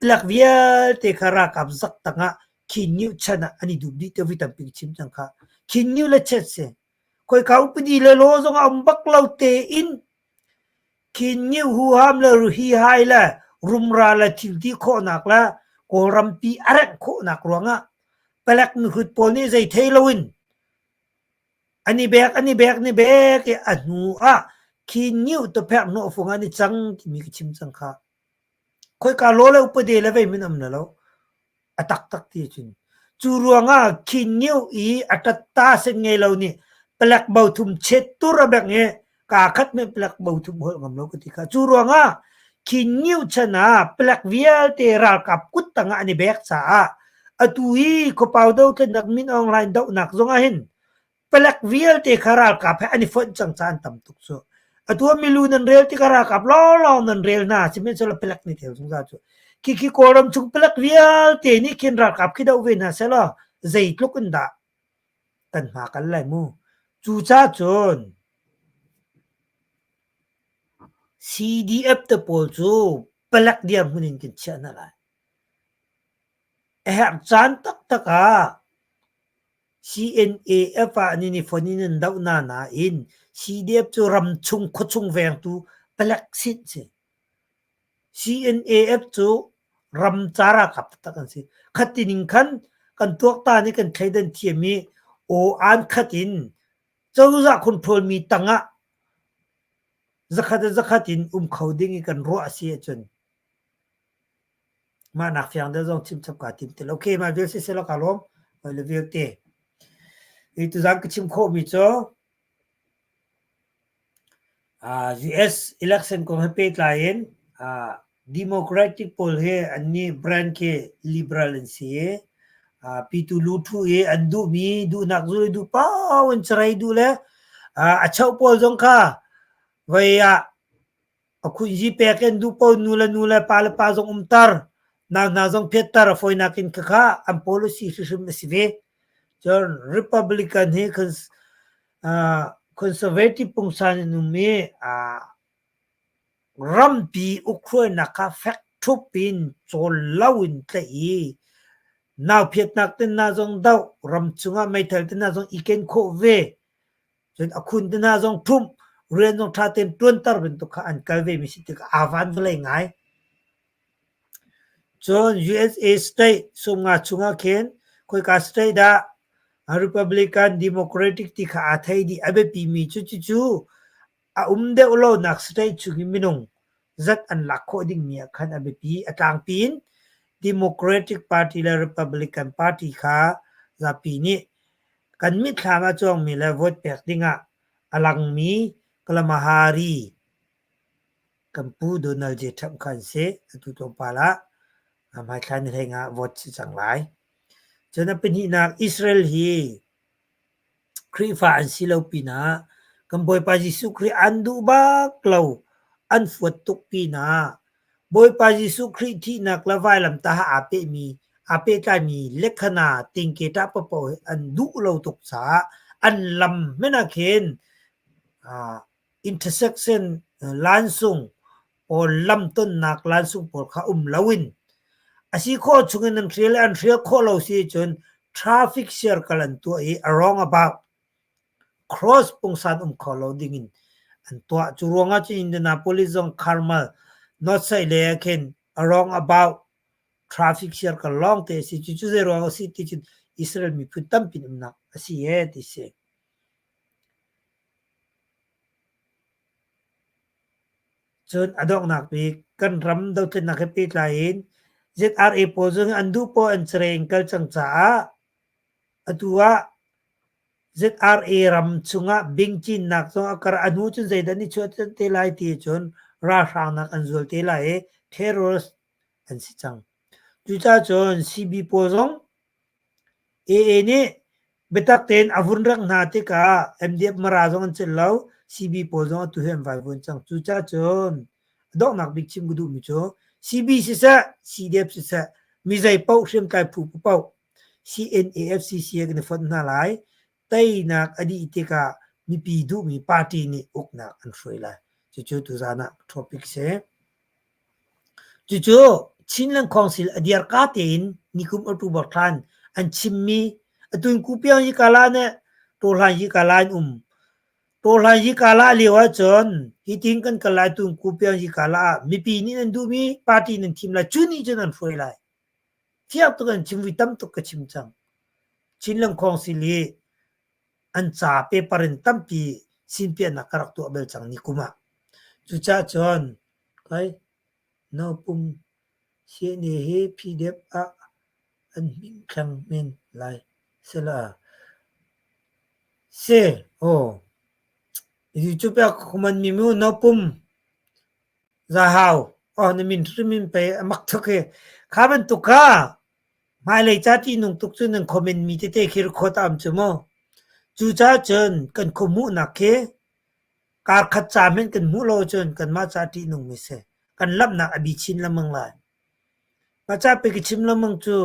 Palek vialte kha ralkap zak tangah Khin Nyuh chan ah an i dup dih te voi tampi ka chim cang kha. Khin Nyuh le chet si. Khoika upadi le law zong a um bak lo tein Khin Nyuh huham le hi hai le rumra le thilti khawhnak le Kawlrampi a rengh khawhnak ruangah palek mihrut pawl nih zei thei loin an i bek an i bek an i bek i a hnu ah Khin Nyuh tupherh hnawhfung an i cang timi ka chim cang kha. Khoika law le upadi le vei min um na lo. A taktak ti cun. Cu ruangah Khin Ngio i a ṭatta sen ngei lo nih palek bothum chet tur a bengh i kaa khat men palek bothum holh ngam lo ka ti kha. Cu ruangah Khin Ngio chan ah palek vialte ralkap kut tangah an i bek caah atu hi khuapau dothlennak Min Aung Hlaing dohnak zong ah hin Palek vialte kha ralkap he an i fonh cang caah an tam tuk cu. Atu ah milu nan rel tikah ralkap lawnglawng nan rel hna sihmanhsehlaw palek nih tel zungzal cu. Khikhi Kawlram chung palek vialte nih khin ralkap khi doh ve hna sehlaw zeitluk in dah kan hma kal lai mu. Cucaah cun CDF te pawl cu palek dirhmun in kan chiah hna lai. A herh caan taktak ah CNAF ah an i fonh in an doh hna nain CDF cu ramchung khuachung vengtu palek sin si. CNAF cu ramca ralkap taktak an si. Khati ning khan kan tuaktan i kan thleidan thiam i aw-aan khat in cozah control mi tangah zakhat in zakhat in um kho ding i kan ruah a si ahcun Mah nak fiang deuh zong chim chap kaa tim ti lo. Okay, mah vial siseh law kaa lawm. Hoi le vialte. Hi tuzaan ka chim khawhmi cu uh, US election kong he pehtlai in uh, Democratic pawl he an nih brand khi liberal an si i uh, pitu lu thu i an duhmi duhnak zul duh pau in carei duh le uh, a chauh pawl zong kha voi ah A khuhzi pek in duh paoh nu le nu le pa le pa zong umter, nau hna zong phiatter a fawinak in khakha an policy hrimhrim a si ve. Cun Republican hi conservative pungsan in um i rampi ukhruainak kha fek ṭhup in cawl lo in tlaih i. Nauphiatnak te hna zong doh, ram chungah meithal te hna zong i ken khawh ve. Cun a khun te hna zong ṭhumh, rian zong ṭha tein ṭuanter bantuk kha an kal vemi si tikah aa van vawlei ngai. Cun USA state 50 chungah khin khoika state dah Republican, Democratic ti kha aa thei dih. A biapimi cu cucu a um deuh lonak state chung i minung zat an lak khawh dingmi ah khan a biapi. A tlangpi in Democratic Party le Republican Party kha zapi nih kan mitthlam a cuangmi le vote pek dingah a langmi Kalamahari Kan pu Donald J. Trump kha an si. Atu tlawmpal ah hmaithla ni hlei nga vote si cang lai. Cun a pahnihnak Israel hi Khrihfa an si lo pinah kan Bawipa Jesuh Khrih an duh bak lo, an fuat tuk pinah Bawipa Jesuh Khrih thihnak le vailamtah ah aa pehmi aa pehtlaimi lekhana tingketa paohpaoh hi an duh lo tuk caah an lam hmanh ah khin intersection lansung pawl lamtonnak lansung pawl kha um loin a si khawh chungin an hrial i an hrial khawh lo si cun traffic circle an tuah i a wrong about cross pungsan um kho lo dingin an tuah. Cu ruangah cun Indianapolis zong Carmel north side lei ah khin a wrong about traffic circle lawng te a si. Cucu zei ruang a si ti cun Israel miphun tampi umnak a si e ti si. Cun a donghnak bik kan ram dothlennak he pehtlai in ZRA pawl zong an duh poah an careh in kal cang caah atu ah ZRA ram chungah bing cinnak zong a kar a hnu cun zeidah an i chuah te lai ti cun ralhrangnak an zual te lai i terrorist an si cang. Cucaah cun CB pawl zong AA nih biatak tein a vun rengh hna tikah MDF Mara zong an celh lo, CB pawl zong atu hi an vaivuan cang. Cucaah cun a donghnak bik chim ka duhmi cu CB siseh, CDF siseh, mi zei paoh hriamtlai phu paoh CNAFCC he kan i fonh hna lai. Teinak a dih tikah mipi duhmi party nih uknak an hruai lai. Cucu tuzaan ah topic si. Cucu Chinland Council a dirka tein nikum October thla in an chimmi atu in Kupiang Yikala nih Tawhlan Yikala in um. Tawhlan Yikala lio ahcun hitin kan kal lai tu Kupiang Yikala ah mipi nih nan duhmi party nan thim lai cu nih cun an hruai lai. Fiang tuk an chim vui tam tuk ka chim cang. Chinland Council hi an ca paper in tampi sinpiahnak ka rak tuah bal cang ni kum ah. Cucaah cun kai naupum CNA hi PDF ah an hming thleng men lai sela. Se aw YouTube ah kuman mi mu naupum zahau oh na min hrim in pe amak thuk hi kha bantuk kha Hmailei ca ṭihnung tuk cu nan comment mi tete khi record a um cu mu. Cucaah cun kan khuahmuhnak khi karkhat ca hmanh kan hmuh lo ahcun kanmah ca ṭihnungmi si. Kan lamhnak a bi chin lengmang lai. Mah ca pe ka chim lengmang cu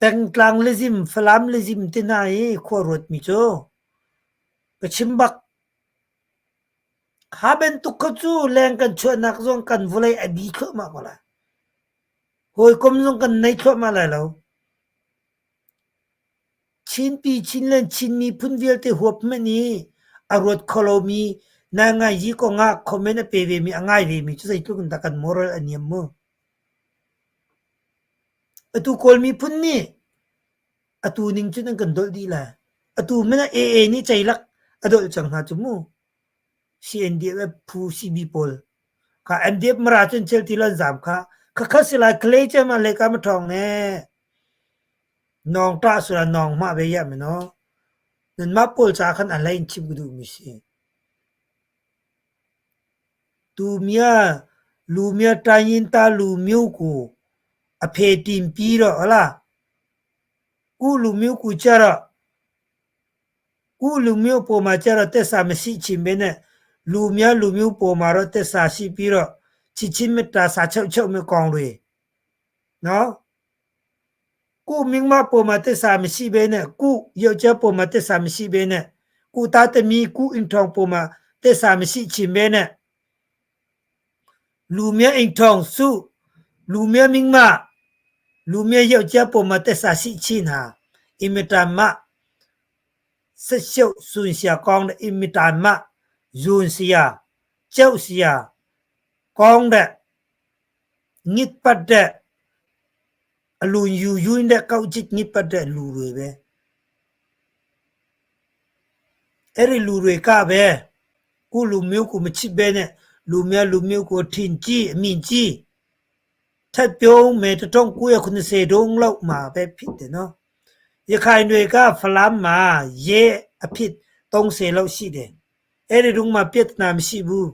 pengtlang le zim, Falam le zim te hna hi khua ruatmi cu ka chim bak. Kha bantuk kha cu leng kan chuahnak zong kan vawlei a bi thluahmah ko lai. Hawikom zong kan nei thluahmah lai lo. Chinpi Chinland Chin miphun vialte huap hmanh i a ruat kho lomi naingaiji kongah comment a pe vemi a ngai vemi cu zeitluk in dah kan moral a niam mu. Atu Kawl miphun nih atu ning cun an kan dolh dih lai. Atu hmanh ah AA nih ceilak a dolh cang hna cu mu. CNDF phu CB pawl kha MDF Mara cun chel ti lan zam kha khakha si lai klei che ma le ka ma thong ne nong ta sura nong ma ve ya me no nan ma pawl cha khan a hlain chim ku duh mi si tu mia lu mia tayin ta lu miu ku a phe tim pi ro hala ku lu miu ku cha ro Ku lumio pawma chero tesa masi chimbe ne lumia lumio pawma ro tesa si pi ro chichin metta sa cheu cheu me kong rui no ku mingma pawma tesa masi be ne ku yocha pawma tesa masi be ne ku ta te mi ku inthong pawma tesa masi chimbe ne lumia inthong su lumia mingma. Lumia yohcia pawma tesa sih chin ha imitan ma sesio sun sia kong de imitan ma zun sia cheu sia kong de ngit pat de alun yu yun de kau chit ngit pat de lu rui be အဲ့ဒီလူတွေကပဲကိုလူမျိုးကိုမချစ်ပဲနဲ့လူများလူမျိုးကိုထင်ကြီးအမြင်ကြီးထပ်ပြုံးမယ်1990တုန်းလောက်မှာပဲဖြစ်တယ်နော်ရခိုင်တွေကဖလမ်းမှာရဲအဖြစ်30လောက်ရှိတယ်အဲ့ဒီတုန်းမှာပြဿနာမရှိဘူး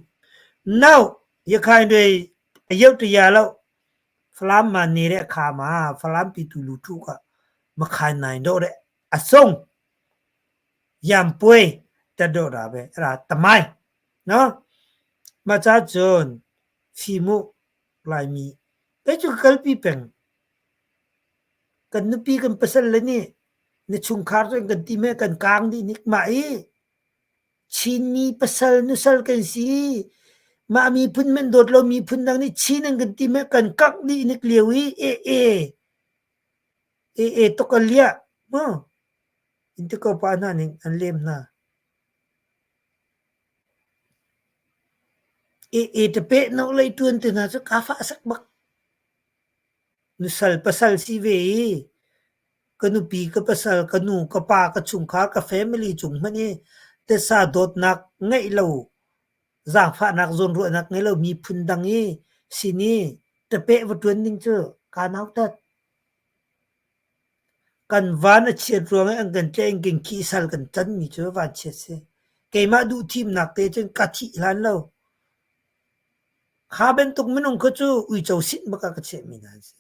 နောက်ရခိုင်တွေအယုတ်တရာလောက်ဖလမ်းမှာနေတဲ့အခါမှာဖလမ်းပြည်သူလူထုကမခံနိုင်တော့တဲ့အဆုံးရံပွေးတက်တော့တာပဲအဲ့ဒါတမိုင်းနော်မချာချွန်ဖီမှုလိုက်မီတဲ့ချူကလပီပင်กันนุปีกันประสนเลยนี่ในชุงคาร์ตัวกันตีแม่กันกลางดีนิกมาอีชินมีประสนนุสลกันสีมามีพุ่นมันโดดเรามีพุ่นดังนี้ชินังกันตีแม่กันกักดีนิกเลียวอีเอเอเอเอตกเลียมั้งอินทก็ปานานี่อันเล่มนะเอเอตะเปะนกเลยทวนเตนะจะกาฟะสักบัก nusal pasal si ve i ka nupi ka pasal ka nu ka pa ka chungkhar ka family cung hmanh i tesa dawtnak ngeih lo zaangfahnak zawnruahnak ngei lo miphun dang i sin i tapeh va ṭuan ding cu kaa nautat. Kan van a chiat ruang i an kan tlaih in kan khih sal kan canmi cu vanchiat si. Keimah duh thimnak te cun ka thih hlan lo. Kha bantuk minung kha cu uico sinh bak ah ka chiahmi hna an si.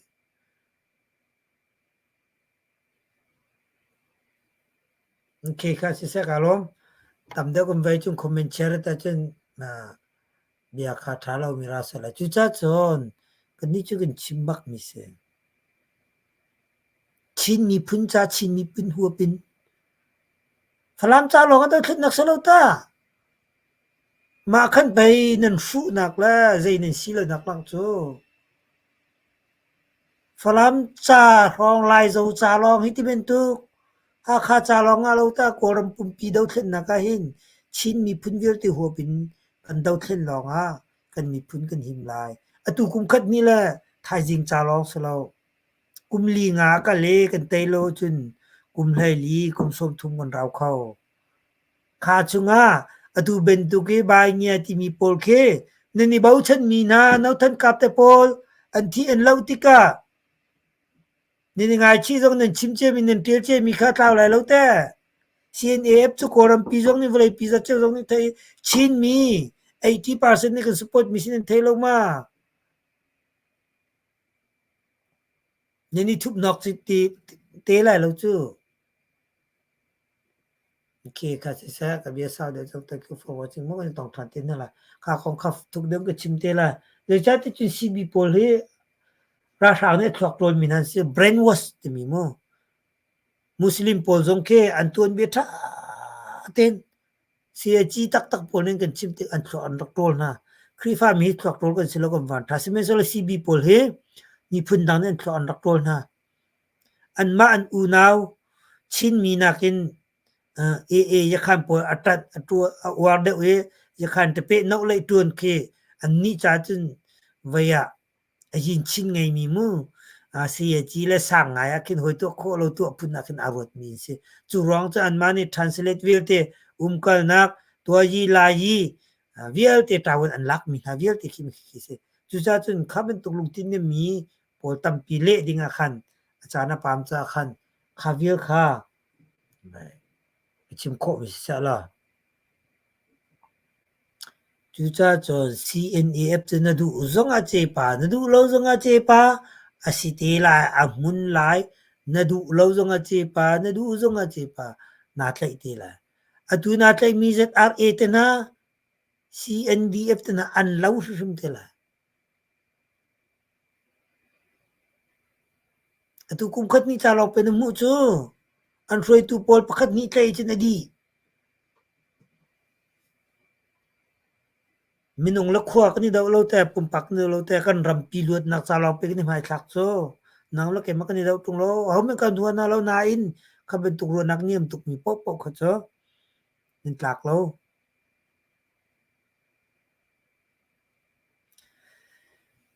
Okay, kha siseh kaa lawm. Tam deuh kan vei cun comment share ta cun bia kha ṭha lomi ra seh lai. Cucaah cun kannih cu kan chim bakmi si. Chin miphun ca Chin miphun huap in Falam ca lawng ah dothlennak si lo ta. Mah khan pei nan hruhnak le zei nan si lonak lang cu. Falam ca hrawng Laizo ca lawng hi ti bantuk Hakha ca lawng ah lo ta Kawlram pumpi dothlennak ah hin Chin miphun vialte huap in kan dothlen lawng ah kan miphun kan him lai. Atu kum khat ni le thaizing ca lawng si lo. Kum li nga ka le kan tei lo cun kum 14 kum 30 kan rau kho. Kha chungah atu bantuk i Baingia timi pawl khi nan i bochanmi hna Nothan Kap te pawl an thih an loh tikah nan i ngaichih zong nan chim ciami nan ṭial ciami kha tlau lai lo teh. CNAF cu Kawlrampi zong nih vawleipi zatceo zong nih theih Chinmi 80% nih kan support mi si nan thei lo ma? Nan i thupnawk te, te lai lo cu. Okay, kha siseh ka bia sau deuh cang thank you for watching mo kan tong than te hna lai. Kha kong kha tuk deuh ka chim te lai. Zeicahti cun CB pawl hi ralhrang nih thluak ṭawl mi hna an si brainwash timi mu. Muslim pawl zong khi an tuanbia ṭha tein CAG taktak pawl nih kan chim tik an thluak an rak ṭawl hna. Khrihfa mi hi thluak ṭawl kan si lo kan van ṭha. Sihmanhsehlaw CB pawl hi miphun dang nih an thluak an rak ṭawl hna. Anmah an unau Chinmi nakin AA Yakhan pawl a ṭanh a uar deuh i Yakhan tapeh noh lei ṭuan khi annih ca cun vei ah a yinchin ngeimi mu sayaci le sang ngai ah khin hawi tuah khawh lo tuah phun ah khin aa ruatmi an si. Cu ruang cu anmah nih translate vialte umkalnak tuayi layi vialte ṭawan an lakmi hna vialte khi khi si. Cucaah cun kha bantuk lungthin mi pawl tampi leh ding ah khan a caan a pam caah khan kha vial kha a chim khawhmi si seh law Cucaah cun CNAF cu na duh zongah cepa, na duh lo zongah cepa a si te lai, a hmun lai. Na duh lo zongah cepa, na duh zongah cepa naa tlaih te lai. Atu naa tlaihmi ZRA te hna, CNDF te hna an lo hrimhrim te lai. Atu kum khat hnih ca lawng pe na hmuh cu an hruaitu pawl pakhat hnih tlaih cun a dih. Minung le khua kan i doh lo te, pumpak kan i doh lo te, kan rampi luatnak ca lawng pe kan i hmaithlak cu. Nang le keimah kan i doh ṭung lo. Ahohmanh kan hua hna lo nain kha bantuk ruahnak niam tukmi paohpaoh kha cu nan tlak lo.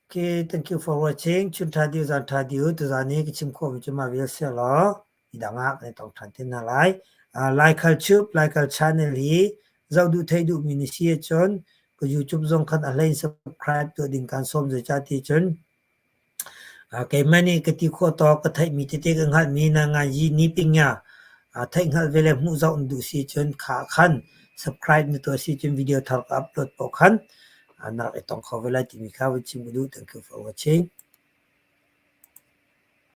Okay, thank you for watching. Chun ṭha dih, zan ṭha dih. Tuzaan i ka chim khawhmi cu mah vial si law midang ah kan i tong ṭhan te hna lai. Laikhal Tube, Laikhal Channel hi zoh duh theih duhmi na si ahcun ka YouTube zong khan a hlei in subscribe tuah ding kaan sawm zeicah ti cun keimah nih ka ti khawh tawk ka theihmi tete ka hngalhmi na ngan yi ni ping ya theih hngalh ve le hmuh zoh na duh si cun kha khan subscribe na tuah si cun video thar ka upload paoh khan na rak i tong kho ve lai timi kha vun chim ka duh. Thank you for watching.